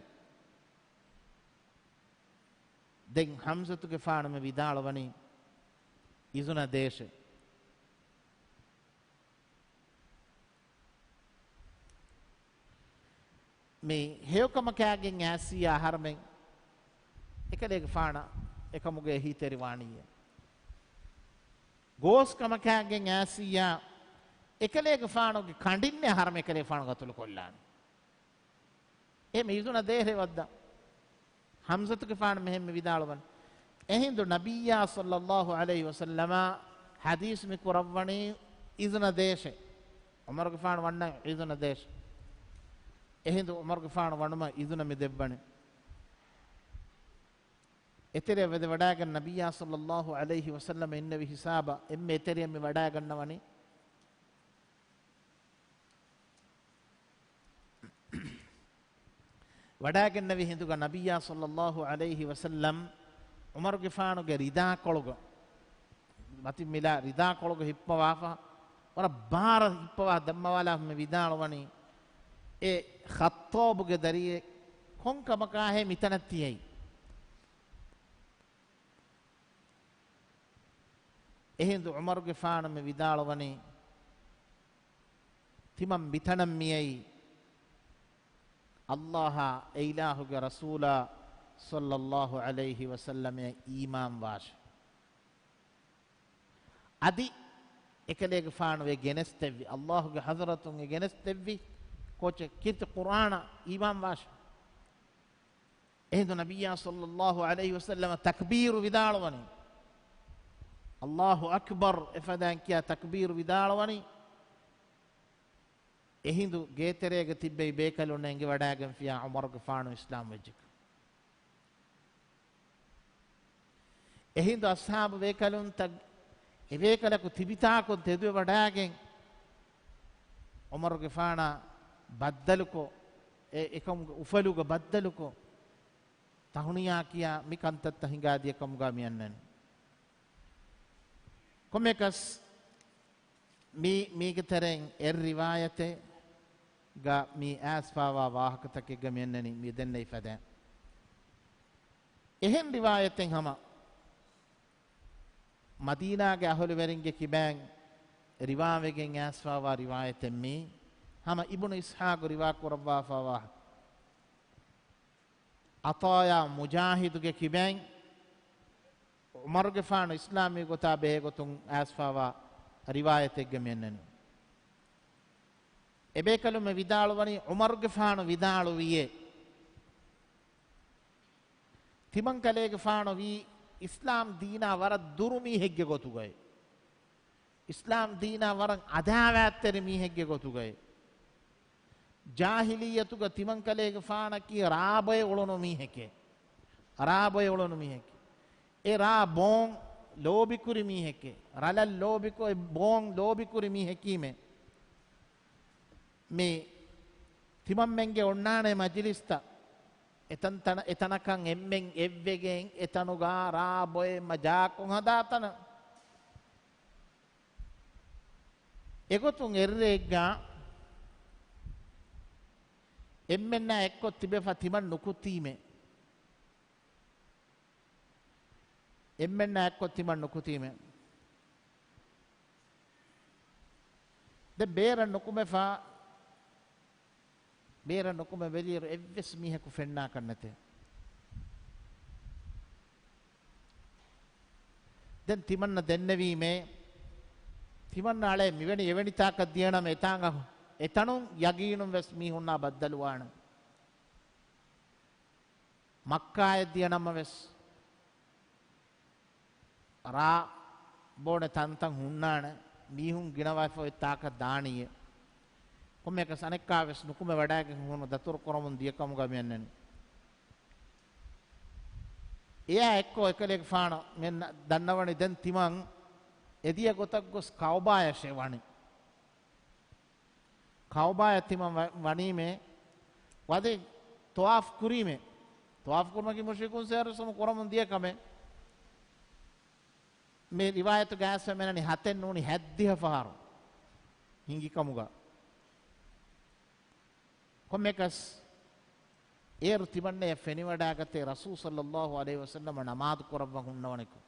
ދެން ޙަމްޒަތުގެފާނު މި ވިދާޅުވަނީ، އިޒުނަ ދޭށޭ. މި ހެޔޮކަމަކާގެން އައިސިއްޔާ އަހަރުމެން އެކަލޭގެފާނަށް އެކަމުގެ އެހީތެރިވާނީއޭ. ގޯސްކަމަކާގެން އައިސިއްޔާ އެކަލޭގެފާނުގެ ކަނޑިންނޭ އަހަރުމެން އެކަލޭގެފާނު ގަތުލުކޮށްލާނީ. އެހެން އިޒުނަ ދޭށޭ ވައްދާ. ޙަމްޒަތުގެފާނު މިހެން މި ވިދާޅުވަނީ. އެހިނދު ނަބިއްޔާ ޞައްލައްލާހު ޢަލައިހި ވަސައްލަމަ ޙަދީޘް މި ކުރައްވަނީ އިޒުނަ ދޭށޭ. ޢުމަރުގެފާނު ވަންނަ އިޒުނަ ދޭށޭ. އެހިނދު ޢުމަރުގެފާނު ވަނުމަށް އިޒުނަ މި ދެއްވަނީ. އެތެރެއަށް ވަދެ ވަޑާގެން ނަބިއްޔާ ޞައްލައްލާހު ޢަލައިހި ވަސައްލަމަ އިންނެވި ހިސާބަށް އެންމެ އެތެރެއަށް މި ވަޑާގަންނަވަނީ. ވަޑާގެންނެވި ހިނދުގަ ނަބިއްޔާ ޞައްލައްލާހު ޢަލައިހި ވަސައްލަމް ޢުމަރުގެފާނުގެ ރިދާކޮޅުގަ، މަތިން މިލާ ރިދާކޮޅުގަ ހިއްޕަވާފަ، ވަރަށް ބާރަށް ހިއްޕަވާ ދަންނަވާލާފަ މި ވިދާޅުވަނީ، އޭ ޚައްޠާބުގެ ދަރިއެއް، ކޮން ކަމަކާހޭ މިތަނަށް ތިއައީ؟ އެހިނދު ޢުމަރުގެފާނު މި ވިދާޅުވަނީ، ތިމަން މިތަނަށް މިއައީ، ﷲ އާ އެއިލާހުގެ ރަސޫލާ ޞައްލައްލާހު ޢަލައިހި ވަސައްލަމަށް އީމާންވާށޭ. އަދި އެކަލޭގެފާނު އެ ގެނެސްދެއްވި، ﷲގެ ޙަޟްރަތުން އެ ގެނެސްދެއްވި ކޯޗެއް، ކީރިތި ޤުރްއާނަށް އީމާންވާށޭ. އެހިނދު ނަބިއްޔާ ޞައްލައްލާހު ޢަލައިހި ވަސައްލަމަ ތަކްބީރު ވިދާޅުވަނީ. ﷲ އަކްބަރު އެފަދައިން ކިޔާ ތަކްބީރު ވިދާޅުވަނީ. އެހިނދު ގޭތެރޭގަ ތިއްބެވި ބޭކަލުންނަށް އެނގިވަޑާގެންފިޔާ ޢުމަރުގެފާނު އިސްލާމް ވެއްޖެކަން. އެހިނދު އަޞްޙާބު ބޭކަލުންތައް އެބޭކަލަކު ތިބިތާކުން ތެދުވެވަޑާގެން، ޢުމަރުގެފާނާ ބައްދަލުކޮށް، އެ އެކަމުގެ އުފަލުގަ ބައްދަލުކޮށް، ތަހުނިޔާ ކިޔާ މި ކަންތައްތައް ހިނގާދިޔަ ކަމުގަ މި އަންނަނީ. ކޮންމެއަކަސް މީ، މީގެ ތެރެއިން އެއް ރިވާޔަތެއްގަ މީ އައިސްފާވާ ވާހަކަތަކެއްގަ މި އަންނަނީ މި ދެންނެވި ފަދައިން. އެހެން ރިވާޔަތެއް ހަމަ މަދީނާގެ އަހުލުވެރިންގެ ކިބައިން ރިވާވެގެން އައިސްފާވާ ރިވާޔަތެއް މީ، ހަމަ އިބުނު އިސްޙާޤު ރިވާ ކުރައްވާފާވާ ވާހަކަ. ޢަޠާޔާ މުޖާހިދުގެ ކިބައިން ޢުމަރުގެފާނު އިސްލާމީ ގޮތާ ބެހޭގޮތުން އައިސްފާވާ ރިވާޔަތެއްގަ މި އަންނަނީ. އެބޭކަލުން މި ވިދާޅުވަނީ، ޢުމަރުގެފާނު ވިދާޅުވިއޭ، ތިމަންކަލޭގެފާނު ވީ އިސްލާމް ދީނާ ވަރަށް ދުރު މީހެއްގެ ގޮތުގައި. އިސްލާމް ދީނާ ވަރަށް އަދާވާތްތެރި މީހެއްގެ ގޮތުގައި. ޖާހިލިއްޔަތުގަ ތިމަންކަލޭގެފާނަކީ ރާ ބޮއެ އުޅުނު މީހެކޭ. ރާ ބޮއެ އުޅުނު މީހެކޭ. އެ ރާ ބޯން ލޯބިކުރި މީހެކޭ. ރަލަށް ލޯބިކޮށް އެ ބޯން ލޯބިކުރި މީހަކީމޭ. މި ތިމަންމެންގެ އޮންނާނެ މަޖިލިސްތައް އެތަން ތަނަ-، އެތަނަކަށް އެންމެން އެއްވެގެން އެތަނުގަ ރާ ބޮއެ މަ-، ޖާ ކޮން ހަދާ ތަނަށް އެގޮތުން އެއްރެއެއްގަ އެންމެންނާ އެއްކޮށް ތިބެފަ ތިމަން ނުކުތީމެ. އެންމެންނާ އެއްކޮށް ތިމަން ނުކުތީމެ. ދެން ބޭރަށް ނުކުމެފަ، ބޭރަށް ނުކުމެ ވެލިއިރު އެއްވެސް މީހަކު ފެންނާކަށް ނެތޭ. ދެން ތިމަންނަ ދެންނެވީމޭ، ތިމަންނަ އަޅޭ މިވެނި އެވެނި ތާކަށް ދިޔަނަމަ އެތާނގަ އެތަނުން ޔަގީނުން ވެސް މީހުންނާ ބައްދަލުވާނެ. މައްކާއަށް ދިޔަނަމަ ވެސް ރާ ބޯނެ ތަންތަން ހުންނާނެ، މީހުން ގިނަވާފަ އޮތް ތާކަށް ދާނީއޭ. ކޮންމެއަކަސް އަނެއްކާވެސް ނުކުމެ ވަޑައިގެން ހުންނަ ދަތުރު ކުރަމުން ދިޔަ ކަމުގަ މި އަންނަނީ. އެއާ އެއްކޮށް އެކަލޭގެފާނު މި ދަންނަވަނީ ދެން ތިމަން އެދިޔަ ގޮތަށް ގޮސް ކައުބާޔަށޭ ވަނީ. ކައުބާޔަށް ތިމަން ވަ-، ވަނީމޭ، ވަދެ ޠަވާފު ކުރީމޭ. ޠަވާފު ކުރުމަކީ މުޝްރިކުން ސޭރުސުމު ކުރަމުން ދިޔަ ކަމެއް. މި ރިވާޔަތުގައި އައިސްފަ މިއަންނަނީ ހަތެއް ނޫނީ ހަތްދިހަ ފަހަރު ހިނގިކަމުގަ. ކޮންމެއަކަސް އޭރު ތިމަންނަޔަށް ފެނިވަޑައިގަތޭ ރަސޫލު ޞައްލައްލާހު ޢަލައިހި ވަސައްލަމަ ނަމާދު ކުރައްވަން ހުންނަވަނިކޮށް.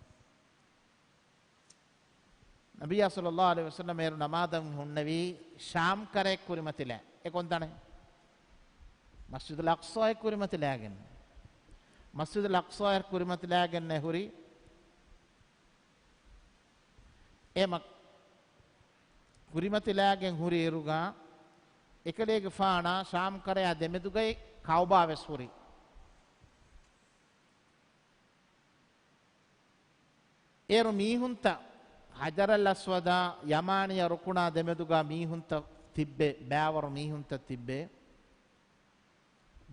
ނަބިއްޔާ ޞައްލައްލާހު ޢަލައިހި ވަސައްލަމަ އޭރު ނަމާދަށް ހުންނެވީ ޝާމް ކަރައެއް ކުރިމަތިލާ. އެ ކޮންތަނެއް؟ މަސްޖިދުލް އަޤްޞާއެއް ކުރިމަތިލާގެން. މަސްޖިދުލް އަޤްޞާއެއް ކުރިމަތިލާގެންނޭ ހުރީ. އެ މަ-، ކުރިމަތިލާގެން ހުރި އިރުގަ އެކަލޭގެފާނާ ޝާމް ކަރަޔާ ދެމެދުގައި ކައުބާ ވެސް ހުރި. އޭރު މީހުންތައް ހަޖަރަލް އަސްވަދާ ޔަމާނިއްޔަ ރުކުނާ ދެމެދުގަ މީހުންތައް ތިއްބެ، ބައިވަރު މީހުންތައް ތިއްބެ.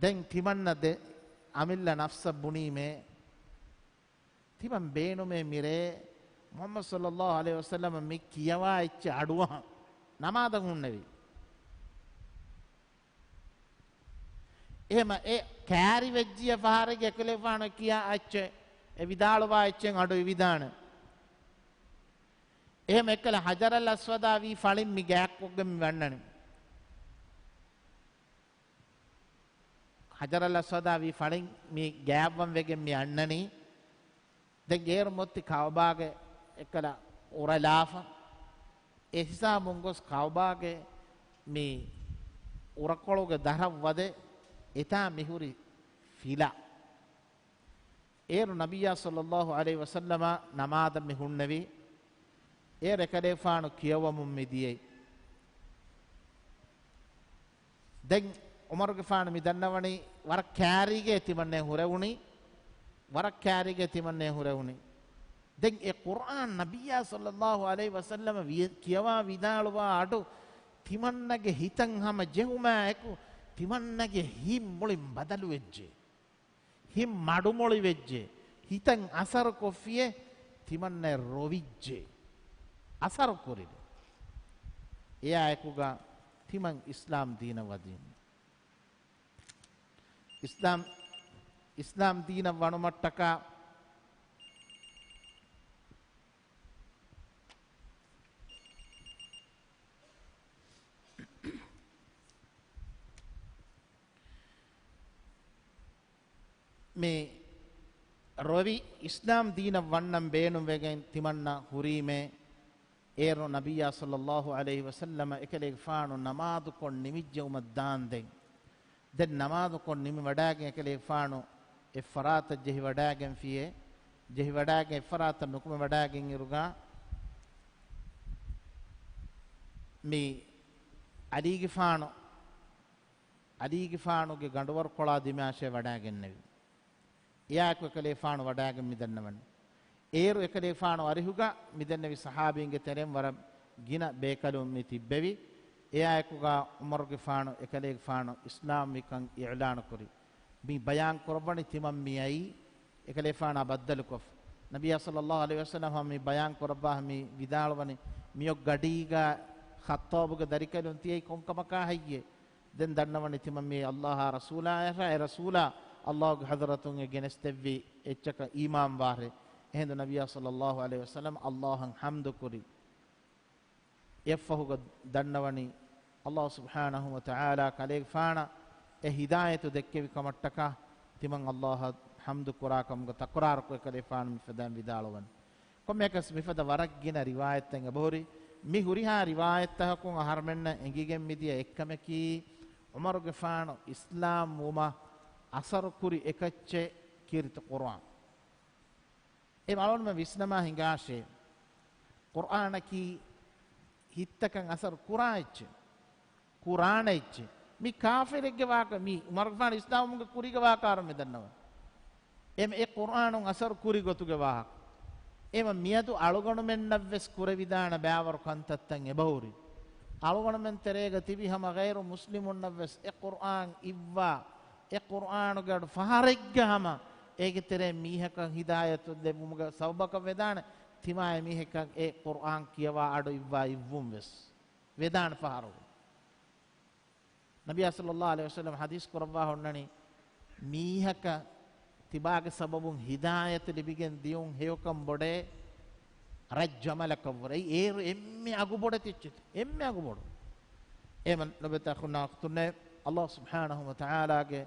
ދެން ތިމަންނަ ދެ އަމިއްލަ ނަފްސަށް ބުނީމޭ، ތިމަން ބޭނުމޭ މިރޭ މުޙައްމަދު ޞައްލައްލާހު ޢަލައިހި ވަސައްލަމަ މި ކިޔަވާ އެއްޗެއް އަޑުއަހަން ނަމާދަށް ހުންނެވި. އެހެމަ އެ ކާރި ވެއްޖިޔަ ފަހަރެއްގެ އެކަލޭފާނު ކިޔާ އެއްޗެއް، އެ ވިދާޅުވާ އެއްޗެއް އަޑު އިވިދާނެ. އެހެމަ އެކަލަ ހަޖަރަލް އަސްވަދާ ވީ ފަޅިން މި ގާތްކޮށްގެން މި ވަންނަނީ. ހަޖަރަލް އަސްވަދާ ވީ ފަޅިން މި ގާތްވަން ވެގެން މި އަންނަނީ. ދެން އޭރު މޮއްތި ކައުބާގެ އެކަލަ އުރަލާފަ. އެ ހިސާބުން ގޮސް ކައުބާގެ މި އުރަކޮޅުގެ ދަށަށް ވަދެ އެތާ މިހުރި ފިލާ. އޭރު ނަބިއްޔާ ޞައްލައްލާހު ޢަލައިހި ވަސައްލަމަ ނަމާދަށް މި ހުންނެވި. އޭރު އެކަލޭފާނު ކިޔަވަމުން މި ދިޔައީ. ދެން ޢުމަރުގެފާނު މި ދަންނަވަނީ ވަރަށް ކާރީގެ ތިމަންނެ ހުރެވުނީ، ވަރަށް ކާރީގެ ތިމަންނެ ހުރެވުނީ. ދެން އެ ޤުރްއާން ނަބިއްޔާ ޞައްލައްލާހު ޢަލައިހި ވަސައްލަމަ ވިޔަ-، ކިޔަވާ ވިދާޅުވާ އަޑު ތިމަންނަގެ ހިތަށް ހަމަ ޖެހުމާ އެކު ތިމަންނަގެ ހިތް މުޅިން ބަދަލުވެއްޖެ. ހިތް މަޑުމޮޅިވެއްޖެ. ހިތަށް އަސަރު ކޮށްފިޔޭ ތިމަންނަ ރޮވިއްޖެ. އަސަރު ކުރި. އެއާ އެކުގަ ތިމަން އިސްލާމް ދީނަށް ވަދީން. އިސްލާމް، އިސްލާމް ދީނަށް ވަނުމަށްޓަކާ މި ރޮވި އިސްލާމް ދީނަށް ވަންނަން ބޭނުންވެގެން ތިމަންނަ ހުރީމޭ، އޭރު ނަބިއްޔާ ޞައްލައްލާހު ޢަލައިހި ވަސައްލަމަ އެކަލޭގެފާނު ނަމާދުކޮށް ނިމިއްޖެއުމަށް ދާންދެން. ދެން ނަމާދުކޮށް ނިމިވަޑައިގެން އެކަލޭގެފާނު އެއްފަރާތަށް ޖެހިވަޑައިގެންފިޔޭ، ޖެހިވަޑައިގެން އެއްފަރާތަށް ނުކުމެވަޑައިގެން އިރުގަ މި ޢަލީގެފާނު، ޢަލީގެފާނުގެ ގަނޑުވަރުކޮޅާ ދިމާށޭ ވަޑައިގެންނެވި. އެއާއެކު އެކަލޭފާނު ވަޑައިގެން މިދަންނަވަން. އޭރު އެކަލޭފާނު އަރިހުގަ މިދެންނެވި ޞަޙާބީންގެ ތެރެއިން ވަރަށް ގިނަ ބޭކަލުން މި ތިއްބެވި. އެއާއެކުގަ ޢުމަރުގެފާނު އެކަލޭގެފާނު އިސްލާމްވިކަން އިޢުލާނުކުރި. މި ބަޔާން ކުރައްވަނީ ތިމަން މިއައީ އެކަލޭފާނާ ބައްދަލުކޮށް. ނަބިއްޔާ ޞައްލައްލާހު ޢަލައިހި ވަސައްލަމަ މި ބަޔާން ކުރައްވާ މި ވިދާޅުވަނީ މިއޮއް ގަޑީގަ ޚައްޠާބުގެ ދަރިކަލުން ތިޔައީ ކޮންކަމަކާ ހެއްޔޭ؟ ދެން ދަންނަވަނީ ތިމަން މިއީ ﷲ އާ ރަސޫލާއަށާ، އެ ރަސޫލާ ﷲގެ ޙަޟްރަތުން އެ ގެނެސްދެއްވި އެއްޗަކަށް އީމާންވާށޭ. އެހިނދު ނަބިއްޔާ ޞައްލައްލާހު ޢަލައިހި ވަސައްލަމަ ﷲއަށް ޙަމްދުކުރި. އެއަށްފަހުގަ ދަންނަވަނީ ﷲ ސުބްޙާނަހު ވަތަޢާލާ ކަލޭގެފާނަށް އެ ހިދާޔަތު ދެއްކެވި ކަމަށްޓަކާ ތިމަން ﷲއަށް ޙަމްދު ކުރާ ކަމުގަ ތަކުރާރުކޮށް އެކަލޭފާނު މިފަދައިން ވިދާޅުވަނީ. ކޮންމެއަކަސް މިފަދަ ވަރަށް ގިނަ ރިވާޔަތްތައް އެބަހުރި. މި ހުރިހާ ރިވާޔަތްތަކަކުން އަހަރުމެންނަށް އެނގިގެން މިދިޔަ އެއްކަމަކީ، ޢުމަރުގެފާނު އިސްލާމް ވުމަށް އަސަރުކުރި އެކައްޗެއް ކީރިތި ޤުރުއާން. އެ އަޅުގަނޑުމެން ވިސްނަމާ ހިނގާށޭ، ޤުރުއާނަކީ ހިތްތަކަށް އަސަރު ކުރާ އެއްޗެއް، ކުރާނެ އެއްޗެއް. މި ކާފިރެއްގެ ވާހަކަ، މި ޢުމަރުގެފާނު އިސްލާމްވުމުގެ ކުރީގެ ވާހަކަ އަހަރުމެން ދަންނަވަން. އެމަ އެ ޤުރުއާނުން އަސަރު ކުރި ގޮތުގެ ވާހަކަ. އެމަ މިއަދު އަޅުގަނޑުމެންނަށްވެސް ކުރެވިދާނެ ބައިވަރު ކަންތައްތައް އެބަހުރި. އަޅުގަނޑުމެން ތެރޭގަ ތިބި ހަމަ ޣައިރު މުސްލިމުންނަށްވެސް އެ ޤުރުއާން އިއްވާ، އެ ޤުރުއާނުގެ އަޑު ފަހަރެއްގަ ހަމަ އޭގެ ތެރޭ މީހަކަށް ހިދާޔަތު ލެއްވުމުގެ ސަބަބަކަށް ވެދާނެ، ތިމާ އެ މީހަކަށް އެ ޤުރުއާން ކިޔަވާ އަޑު އިއްވާ އިއްވުން ވެސް ވެދާނެ ފަހަރު. ނަބިއްޔާ ޞައްލައްލާހު ޢަލައިހި ވަސައްލަމަ ޙަދީޘް ކުރައްވާ ހުންނަނީ، މީހަކަށް ތިބާގެ ސަބަބުން ހިދާޔަތު ލިބިގެން ދިޔުން ހެޔޮކަން ބޮޑޭ، ރައްޖަމަލަކަށްވުރެ. އެއީ އޭރު އެންމެ އަގުބޮޑެތި އެއްޗެތި. އެންމެ އަގުބޮޑު. އެހެމަ ނުބެތަ އަޚުންނާ އުޚްތުންނޭ، އައްލާހު ސުބްޙާނަހު ވަ ތަޢާލާގެ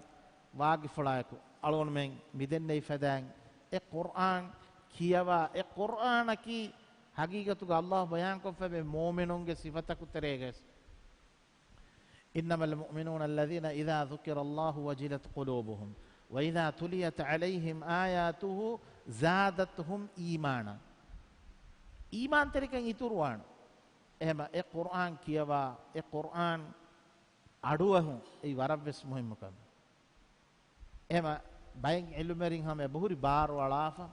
ވާގިފުޅާއެކު އަޅުގަނޑުމެން މިދެންނެވި ފަދައިން އެ ޤުރްއާން ކިޔަވާ، އެ ޤުރްއާނަކީ ޙަޤީޤަތުގަ އައްލާހު ބަޔާންކޮށްފައިވޭ މުއުމިނުންގެ ސިފަތަކު ތެރޭގަވެސް. إنما المؤمنون الذين إذا ذكر الله وجلت قلوبهم وإذا تليت عليهم آياته زادتهم إيمانا. އީމާންތެރިކަން އިތުރުވާނެ. އެހެމަ އެ ޤުރްއާން ކިޔަވާ، އެ ޤުރްއާން އަޑުއަހުން އެއީ ވަރަށްވެސް މުހިއްމު ކަމެއް. އެހެމަ ބައެއް ޢިލްމުވެރިން ހަމަ އެބަހުރި ބާރު އަޅާފަ،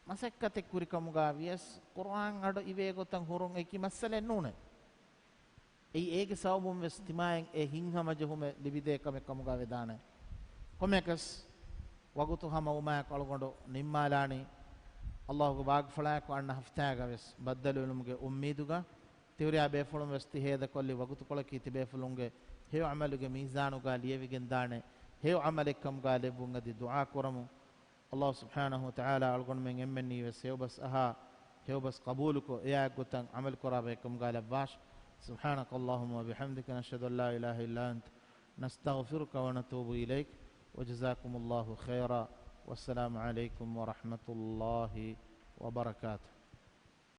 މަސައްކަތެއް ކުރިކަމުގަ ވިޔަސް، ޤުރްއާން އަޑު އިވޭ ގޮތަށް ހުރުން އެކި މައްސަލައެއް ނޫނޭ. އެއީ އޭގެ ސަބަބުން ވެސް ތިމާއަށް އެ ހިތްހަމަޖެހުމެއް ލިބިދޭ ކަމެއް ކަމުގަ ވެދާނެ. ކޮންމެއަކަސް، ވަގުތު ހަމަވުމާއެކު އަޅުގަނޑު ނިންމާލާނީ. އައްލާހުގެ ވާގިފުޅާއެކު އަންނަ ހަފްތާގަ ވެސް ބައްދަލުވުމުގެ އުއްމީދުގަ، ތިހުރިހާ ބޭފުޅުން ވެސް ތި ހޭދަކޮށްލި ވަގުތުކޮޅަކީ ތިބޭފުޅުންގެ ހެޔޮ ޢަމަލުގެ މީޒާނުގަ ލިޔެވިގެންދާނެ ހެޔޮ ޢަމަލެއްކަމުގަ ލެއްވުން އަދި ދުޢާ ކުރަމު. އައްލާހު ސުބްޙާނަހު ވަ ތަޢާލާ އަޅުގަނޑުމެން އެންމެންނީ ވެސް ހެޔޮބަސް އަހާ، ހެޔޮބަސް ޤަބޫލުކޮށް، އެއާ ގޮތަށް ޢަމަލުކުރާ ބައެއްކަމުގަ ލައްވާށި. سبحانك اللهم وبحمدك، نشهد أن لا إله إلا أنت، نستغفرك ونتوب إليك. وجزاكم الله خيرا. والسلام عليكم ورحمة الله وبركاته.